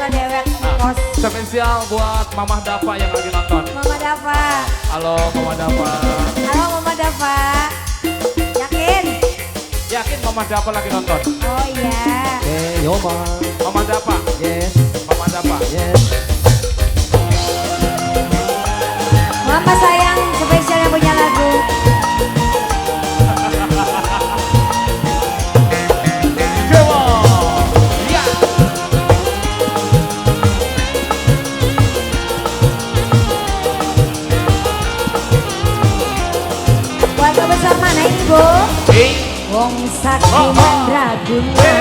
dewek kos. Spesial buat Mamah Dava yang lagi nonton. Mama Dava. Halo Mama Dava. Halo Mama Dava. Yakin? Yakin Mama Dava lagi nonton. Oh iya. Oke, yo Ma. Mama Dava. Yes. Mama Dava. Yes. Mama sayang spesial yang punya lagu. Come on. Ya. Keluarga besar mana ini, Bu? Wong sakti mandraguna,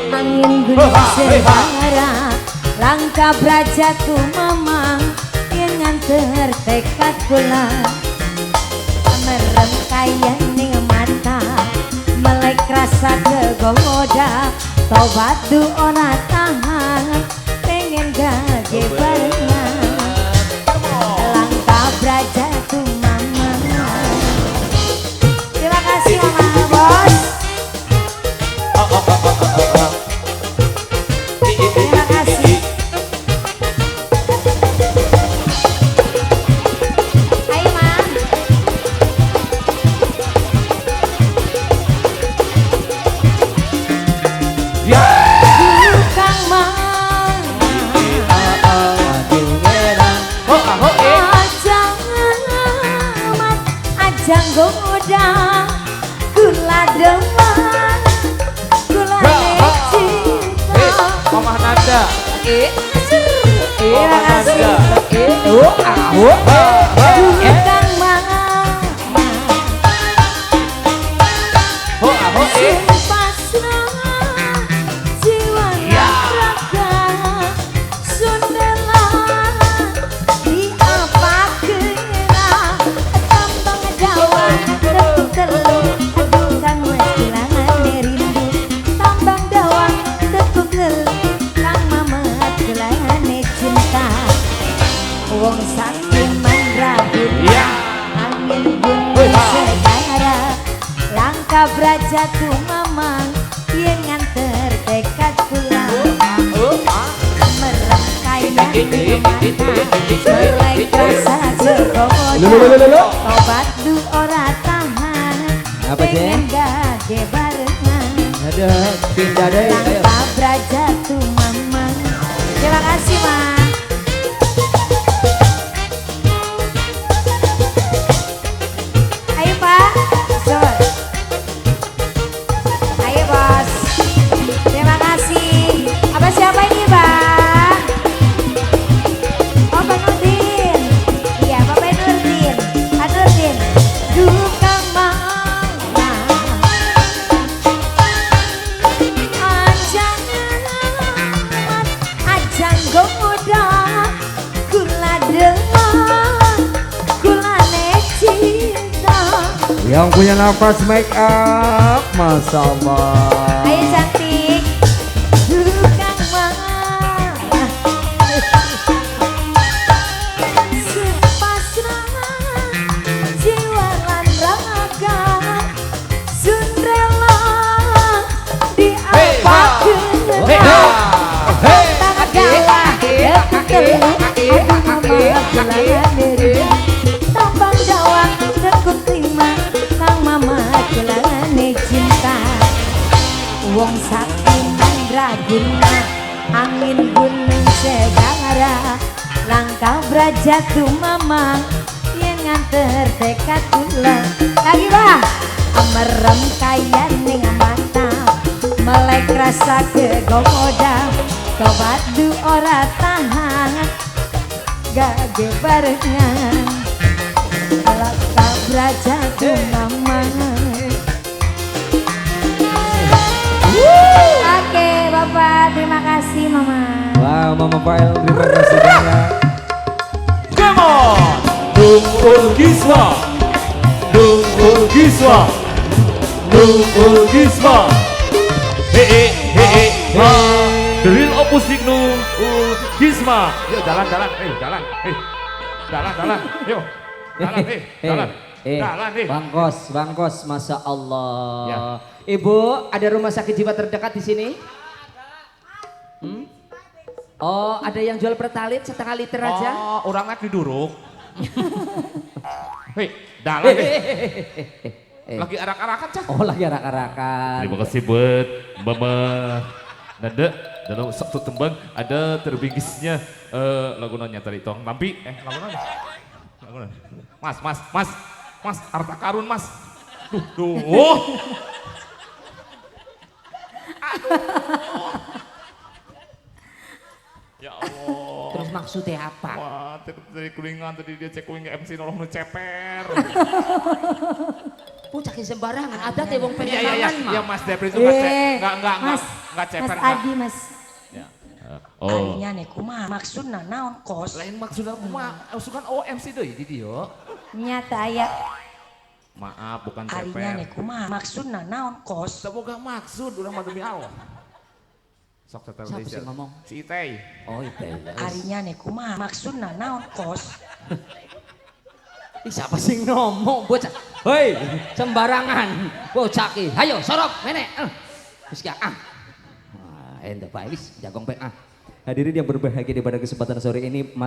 angin gunung segara, langkah braja tumamang, dengan tertekad pula, merem kaya ning mata, melek rasa kegoda, tobat du ora tahan, pengen gage barengan, langkah braja tumamang. Terima kasih Mama Bos. Terima kasih. Ayo Ma. Ya. Kang Ma. Ho ah ho eh. Ajang amat, ajang goda, gula deman, gula cinta. Mamah Nanda. Terima kasih. Oh, ah, oh, Kang Ma. Ho ah ho eh. Pasrah jiwa raga sundela di apa kena tambang dawa tekuk telu aduh kang mas kelangan rindu tambang dawa tekuk telu kang mamat kelangan cinta wong sakti mandraguna Ya. angin gunung segara langkah braja tumamang yen nganter tekad kula merem kaya ning mata melek rasa kegoda tobat du ora tahan Apa, pengen Cek? gage barengan Ada pindah deh. Ayo. langkah braja tumamang. Terima kasih Ma. Ayo Pak, Sur. Ayo Bos. Terima kasih. Apa siapa ini Pak? Oh Pak Nurdin. Iya Bapak Nurdin. Pak Nurdin. Duka mana? Ajang amat, ajang goda, gula deman, gula cinta. Yang punya nafas make up, Masya Allah. Ayo cantik, tukang mana? Sepasrah jiwa lan raga, sun rela di apa Hey ha. Hey. Tangan gawa, tekuk telu, aduh mama kelangan rindu. Tambang dawa, tekuk lima, kang mama kelangan cinta. Wong sakti mandraguna, angin gunung segara, langkah braja tumamang, yang nganter tekad kula. Lagi Bah, merem kaya ning mata, melek rasa kegoda, tobat du ora tahan, gage barengan, langkah braja tumamang. Oke Bapak, terima kasih Mama. Wow, Mama Pael, terima kasih banyak. Come on. Nungul Giswa. Nungul Giswa. Nungul Giswa. He he he he. Ha. The real opposite Nungul Gisma. Yuk jalan jalan. Jalan. Jalan jalan. Yuk. Jalan jalan. Jalan Bang Kos, Bang Kos, Masya Allah. Ya. Ibu, ada rumah sakit jiwa terdekat di sini? Hmm? Oh, ada yang jual pertalit setengah liter aja? Oh, orang lagi diduruk. Hei, dah lagi. Lagi arak-arakan, Cah. Oh, lagi arak-arakan. Terima kasih buat Mama Nanda dalam satu tembang ada terbingkisnya lagu nanya tadi tong nampi lagu nanya. Lagu nanya. Mas, mas, mas. Mas, harta karun, Mas. Duh, duh. Aduh. Ya Allah. Terus maksudnya apa? Wah, dari kulingan tadi dia cek kuling MC nolong nu ceper. Bocah ki sembarangan, ada teh wong pengen Iya, iya, iya. mangan mah. Iya, Mas Depri itu nggak enggak, Mas, enggak ceper. Mas Nggak. Adi, Mas. Ya. Oh. Arinya nih kumaha maksudna naon kos? Lain maksudnya aku mah, usukan OMC deui di dieu. Nyata aya. Maaf, bukan Arinya ceper. nih kumaha maksudna naon kos? Semoga maksud urang mah demi Allah. Sok setel Siapa deui, sih ngomong? Si Itei. Oh, itu. Arinya nih kumaha maksudna naon kos? Ih, siapa sih ngomong bocah? Hei, sembarangan. Bocah ki. Ayo sorok mene. Wis ki ah. Wah, ente bae wis jagong bae ah. Hadirin yang berbahagia di pada kesempatan sore ini, Mas